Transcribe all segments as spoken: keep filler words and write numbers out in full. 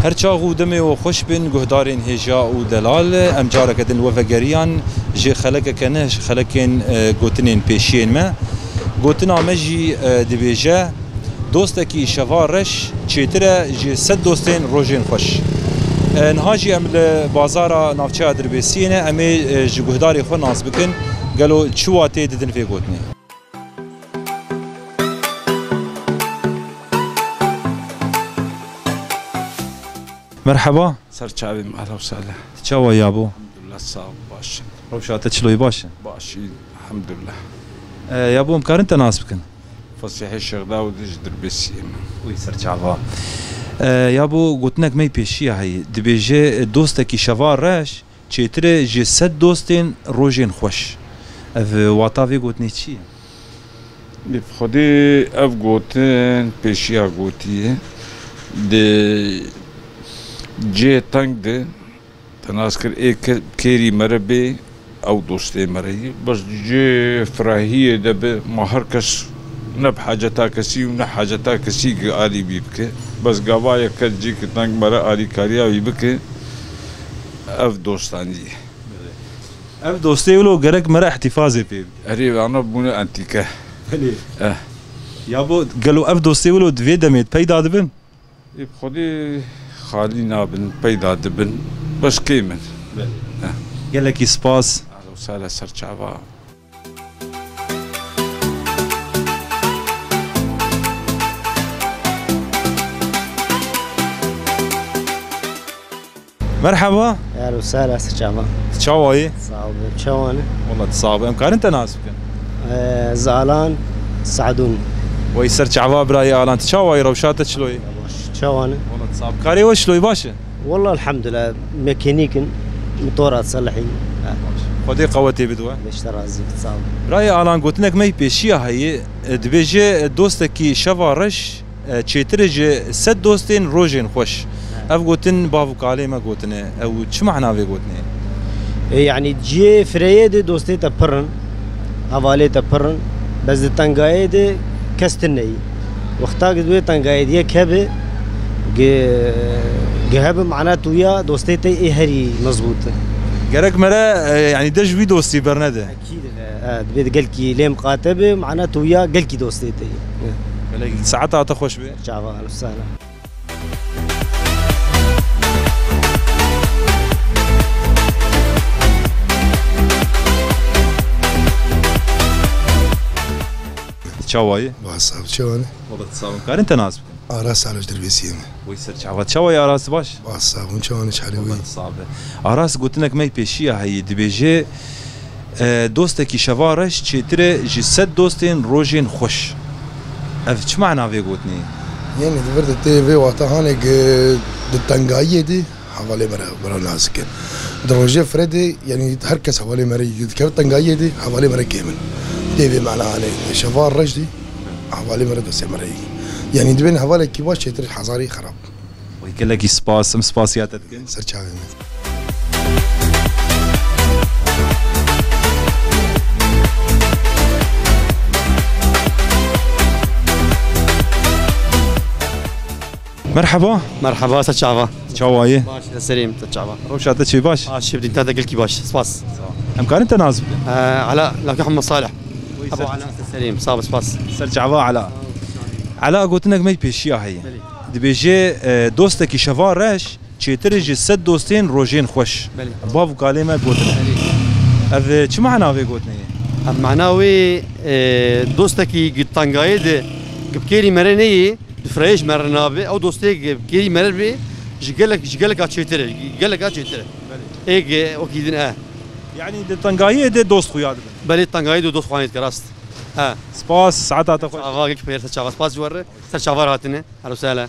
Her çax û demê we xweş bin, guhdarên hêja û delal. Em careke din we vegeriyan ji xelekeke ne, ji xelekên, e, gotinên pêşiyên me. Gotina me jî, e, dibêje, dostekî şeva reş çêtir e ji sed dostên rojên xweş. E, niha jî em li bazara navçeya Dirbêsiyê ne, em ê, e, ji guhdarê xwe nas bikin, gelo çi watê didin vê gotinê? Merheba. Ser çavê me, ehla û sehla. Tu çawa yabo? Elhamdulillah, sağ ol, baş. Rewşa te çiloyî baş e? Baş, iyi, elhamdulillah. E, yabo, em karin te nas bikin? Fasihê Şêx Dawidê ji Dirbêsiyê me. Wî ser çava. E, yabo, gotinek me yî pêşiya heyî. Dibêje, e, dostekî şeva reş, çêtir e ji sed dostên rojên xweş. Ev, wata vê gotinê çi ye? Bi xwedê ev gotin pêşiya gotiye. Di cihê teng de te nas kir, ê ke-, kêrî mere bê, ew dostê mere ye. Bes di cihê firehiyê de be, ma her kes ne bi haceta kesî û ne haceta kesî gi alî wî bike. Bes gava ye kes cihê teng mere alîkariya wî bike. Ev dostanî ye. Ev dostê wilo gerek mere ihtifazê pê bike. Erê, vana bûne entîke. Belê. Eh. Yabo, gelo ev dostê wilo di vê demê peyda dibin? Ê, bi xwedê xalî nabin, peyda dibin. Bes kêm in. Belê. Eh. Gelekî spas. Ehla û sehla, ser çava. Merheba. Ehla û sehla, ser çava. Tu çawa yî? Sağ ol, çawa ne? Wela tu sax be. Em karin te nas bikin? Ee, Zalan Sadun. Wey ser çava birayê Alan. Tu çawa yî? Rewşa te çiloyî? Baş, çawa ne? Wela tu sax be. Karê we çiloyî, baş e? Wela elhamdulillah, mekanîk in, motora diselihîn. Xwedê qewetê bide we. Beşte razî bit, sağ ol. Birayê Alan, gotinek me yî pêşiya heyî, e, dibêje, e, dostekî şeva reş, e, çêtir e ji sed dostên rojên xweş. He. Ev gotin bav û kalê me gotine. Ew çi mana vê gotinê? E, yanî cihê fireyê de dostê te pir in, hevalê te pir in. Bes di tengayê de kes tune yî. Wexta ki di wê tengayê de yek hebe, gi-, gi hebe mana tu ya dostê te ê herî mezbût e. Gerek mere, e, yanî de ji wî dostî bernede. Ekîd e. E, divê di gelkî lê miqate be, mana tu ya gelkî dostê te ye. Belê, saeta te xweş be. Çava, ehla û sehla. Çawa yî? Baş, sağ ol, çawa ne? Wela tu sax be. Em karin te nas bikin? Aras Salo ji Dirbêsiyê me. Wî ser çava. Çawa yî Aras, baş? Baş, sağ ol, çawa ne, çi halê wî? Wela tu sax be. Aras, gotinek me yî pêşiya heyî, dibêje, e, dostekî şeva reş çêtir e ji sed dostên rojên xweş. Ev çi mana vê gotinê? Yanî di vir de tê vê wata hanê ki di tengayiyê de hevalê me re, me re nazik e. Di rojê firê de, yanî her kes hevalê me re yî. Dikeve tengayiyê de hevalê me re kêm in. Tê vê mana hanê. Şeva reş de hevalê me re, dostê me re yî. Yanî dibên hevalekî baş çêtir hezarî xerab. Wey gelekî spas, em spasiya te dikin. Ser çavê me. Merheba. Merheba, ser çava. Çawa yî? Baş, te serê me, te çava. Rewşa te çi baş? Baş, şibdîn te de gelkî baş. Spas. Em karin te nas bikin? Ee, Ela, lakî Hemma Salih. Wî Ebo ser Ela, te serê me, sağ ol, spas. Ser çava Ela. Ela, gotinek me yî pêşiya heye. Belê. Dibêje, e, dostekî şeva reş çêtir e ji sed dostên rojên xweş. Belê. Bav û kalê me gotine. Belê. Ev, e, çi mana vê gotinê ye? Ev mana wê, e, dostekî gi tengayê de gi bi kêrî mere neyê, di fireyê ji mere nabe, ew dostê gi bi kêrî mere bê, ji gelek, ji geleka çêtir e, geleka çêtir e. Belê. Ê gi wekî din e. Yanî di tengayiyê de dost xuya dibin. Belê, tengayiyê de dost xuya dike, rast. He. Spas, saeta te xweş. Çava, gelek xêr, ser çava. Spas ji we re. Ser çava re hatine. Ehla û sehla.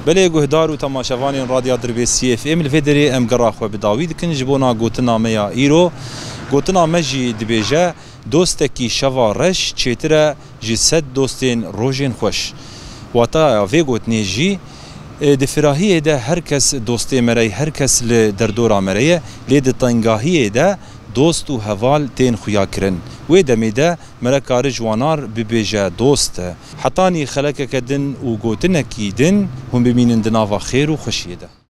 Belê guhdar û temaşevanên Radya Dirbêsiyê F M, li vê derê em gera xwe bi dawî dikin ji bona gotina me ya îro. Gotina me jî dibêje, dostekî şeva reş çêtir e ji sed dostên rojên xweş. Wataya vê gotinê jî, e, di firahiyê de her kes dostê me re ye, her kes li derdora me re ye, lê di tengahiyê de Dost û heval tên xuyakirin. Wê demê de mere kare ji wan re bibêje dost. Hetanî xelekeke din û gotinekî din hûn bimînin di nava xêr û xweşiyê de.